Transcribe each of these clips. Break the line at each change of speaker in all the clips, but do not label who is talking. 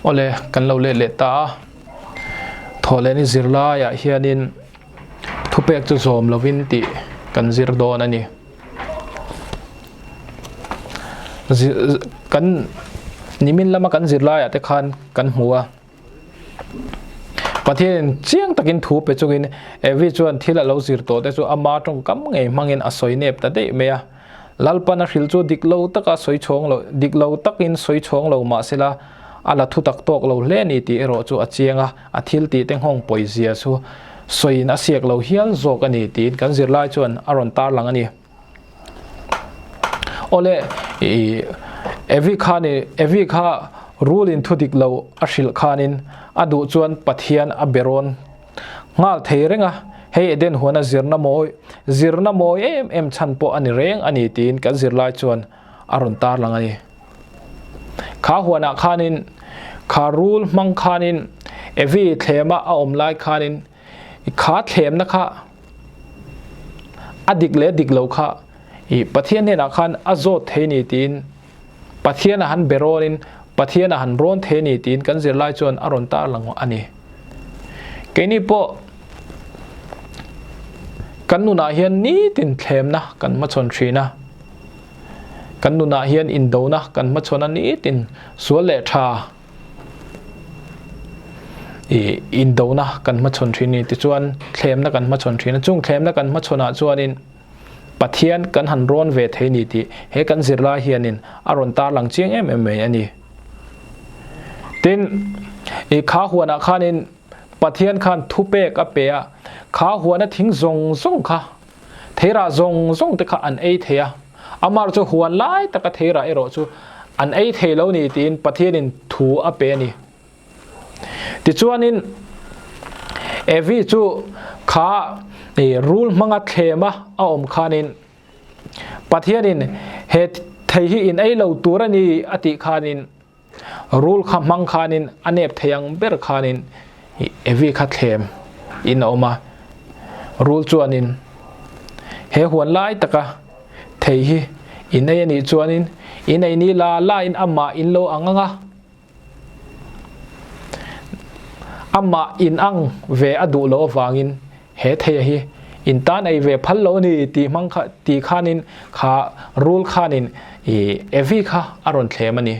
Awle, kan lo let leh ta a. Thawhlehni zirlaiah hianin thupek chu zawm lovin tih kan zir dawn a ni. Kan nimin lama kan zirlaiah te khan kan hmu a. Pathianin chiang takin thu pe chungin Evi chuan thil a lo zir tawh te chu ama tawngkam ngei hmangin a sawi nep ta daih mai a. Lalpan a hrilh chu dik lo taka sawi chhawng lo, dik lo takin sawi chhawng lo mah sela a la thutak tawk lo hle a ni tih erawh chu a chiang a, a thil tih te nghawng pawi zia chu sawiin a siak lo hial zawk a ni tiin kan zirlai chuan a rawn tarlang a ni. Awle, i Evi khan i Evi kha rul in thu dik lo a hrilh khanin a duh chuan Pathian a be rawn nghal thei reng a, hei Eden huana zirna mawi zirna mawi em em chhan pawh a ni reng a ni tiin kan zirlai chuan a rawn tarlang a ni. Kha huanah khanin kha rul hmang khanin Evi thlema a awm lai khanin Kha thlemna kha a dik leh dik lo kha i Pathian hnenah khan a zawt thei ni tiin Pathian a han be rawnin Pathian a han rawn thei ni tiin kan zirlai chuan a rawn tarlang a ni. Keini pawh kan nunah hian nitin thlemna kan hmachhawn thin a, kan nunah hian indona kan hmachhawn a nitin sual leh tha ih indona kan hmachhawn thin ni tichuan thlemna kan hmachhawn thin a chung thlemna kan hmachhawnah chuanin Pathian kan han rawn ve thei ni tih he kan zirlai hianin a rawn tarlang chiang em em mai a ni. Tin, ih kha huanah khanin Pathian khan thupek a pe a, kha huana thing zawng zawng kha theirah zawng zawng te kha an ei thei a, amar chu huan lai taka theirah erawh chu an ei thei lo ni tiin Pathianin thu a pe a ni. Tichuanin Evi chu kha rul hmanga thlema a awm khanin Pathianin he thei hi in ei lo tur a ni a tih khanin Rul kha hmang khanin a nep thei ang ber khanin Evi kha thlem in a awm a. Rul chuanin he huan lai taka thei hi in ei a nih chuanin in ei ni la la in amah in lo ang ang a, amah in ang ve a duh loh avangin he thei a hi in tan ei ve phal lo a ni tih hmang kha tih khanin kha rul khanin ih Evi kha a rawn thlem a ni.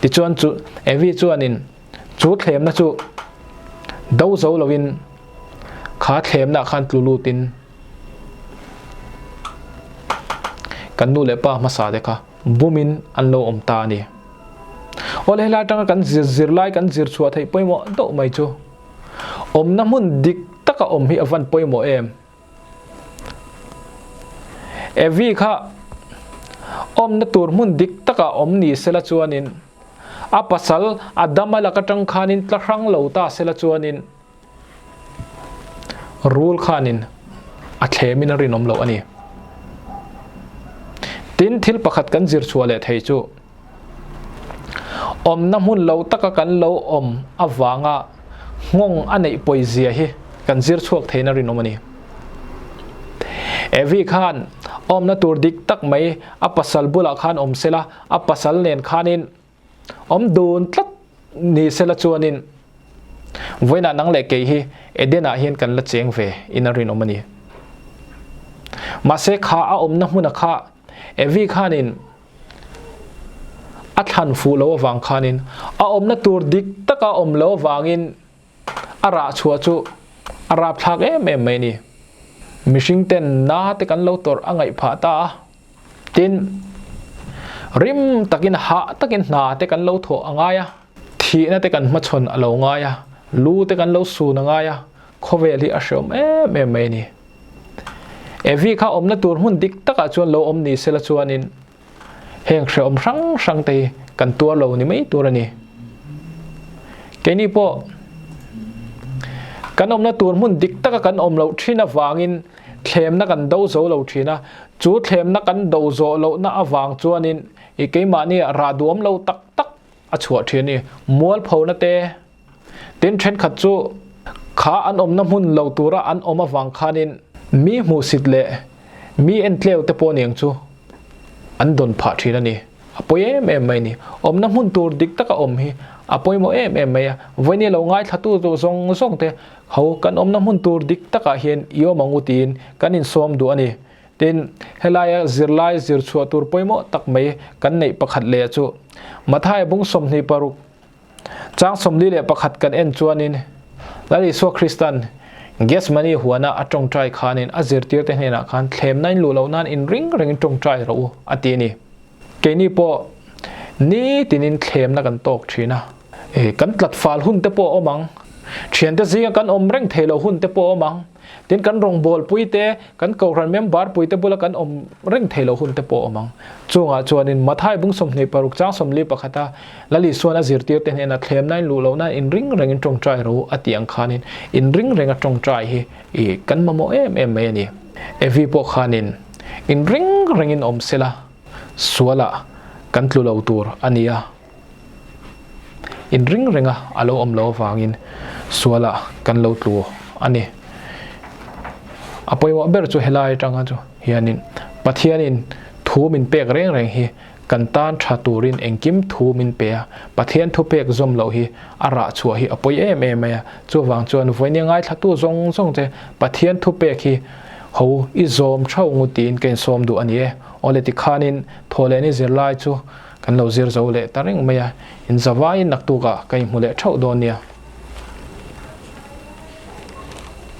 Tichuan chu Evi chuanin chu thlemna chu do zo lovin kha thlemna khan tlu lutin kan nu leh pa hmasa te kha bumin an lo awm ta a ni. Awle helai atanga kan zir zirlai kan zir chhuah theih pawimawh deuh mai chu. Awmna hmun dik taka awm hi a van pawimawh em? Evi kha awmna tur hmun dik taka awm ni sela chuanin a pasal Adama lak atang khanin tla hrang lo ta sela chuanin rul khanin a thlemin a rinawm loh a ni. Tin, thil pakhat kan zir chhuah leh thei chu Awmna hmun lo taka kan lo awm avanga nghawng a neih pawizia hi kan zir chhuak theihna rinawm a ni. Evi khan awmna tur dik tak mai a pasal bulah khan awm sela, a pasal nen khanin awm dun tlat ni sela chuanin vawiinah nang leh kei hi Eden-ah hian kan la cheng ve in a rinawm a ni. Mahse kha a awmna hmuna kha Evi khanin A thlan fuh lo avang khanin a awmna tur dik taka awm lo avangin a rah chhuah chu a rapthlak em em mai a ni. Mihring ten na te kan lo tawrh a ngaih phah ta a, tin, rim takin hah takin hna te kan lo thawh a ngai a, thihna te kan hmachhawn a lo ngai a, lu te kan lo sun a ngai a, khawvel hi a hreawm em em mai a ni. Evi kha awmna tur hmun dik takah chuan lo awm ni sela chuanin heng hrehawm hrang hrang te hi kan tuar lo ni mai tur a ni. Keini pawh kan awmna tur hmun dik taka kan awm loh thin avangin thlemna kan do zo lo thin a, chu thlemna kan do zawh lohna avang chuanin i keimahni rah duam lo tak tak a chhuah thin a ni. Mualphona te Tin, thenkhat chu kha an awmna hmun lo tura an awm avang khanin mi hmuhsit leh mi entleu te pawh niang chu an dawn phah thin a ni. a pawi em em mai a ni. Awmna hmun tur dik taka awm hi a pawimawh em em mai a, vawiin lo ngaithlatu tur zawng zawng te ho kan awmna hmun tur dik takah hian i awm ang u tiin kan insawm duh a ni. Tin, helaia zirlai zir chhuah tur pawimawh tak mai kan neih pakhat leh chu Mathaia bung 26 Chang 41 kan en chuanin Lal Isua Kristan Gethsemane huana a tawngtai khanin a zirtirte hnenah khan thlemna in luh loh nan in ring rengin tawngtai rawh u a ti a ni. Keini pawh nitinin thlemna kan tawk thin a, kan tlat fal hun te pawh a awm ang, thiante zinga kan awm reng thei loh hun te pawh a awm ang. Tin, kan rawngbawlpui te, kan kohhran member pui te bula kan awm reng thei lo hun te pawh a awm ang. Chungah chuanin Mathai bung 26 chang 41 a Lal Isuan a zirtir te hnena thlemna in luh loh nan in ring rengin tawngtai ro a tih ang khanin in ring renga tawngtai hi i kan mamawh em em mai a ni. Evi pawh khanin in ring rengin awm sela sualah kan tlu lo tur a ni a. Inring renga a lo awm lo avangin sualah kan lo tlu a ni. A pawimawh ber chu helai atanga chu hianin Pathianin thu min pek reng reng hi kan tan tha turin engkim thu min pe a, Pathian thu pek zawm loh hi a rah chhuah hi a pawi em em mai a. Chuvang chuan vawinia ngaithlatu zawng zawng che Pathian thu pek hi ho i zawm thau ngut tiin ka insawm duh a ni e. Awle tikhanin thawhlehni zirlai chu Kan lo zir zo leh ta reng mai a, in zavaiin naktukah ka inhmu leh theuh dawn nia.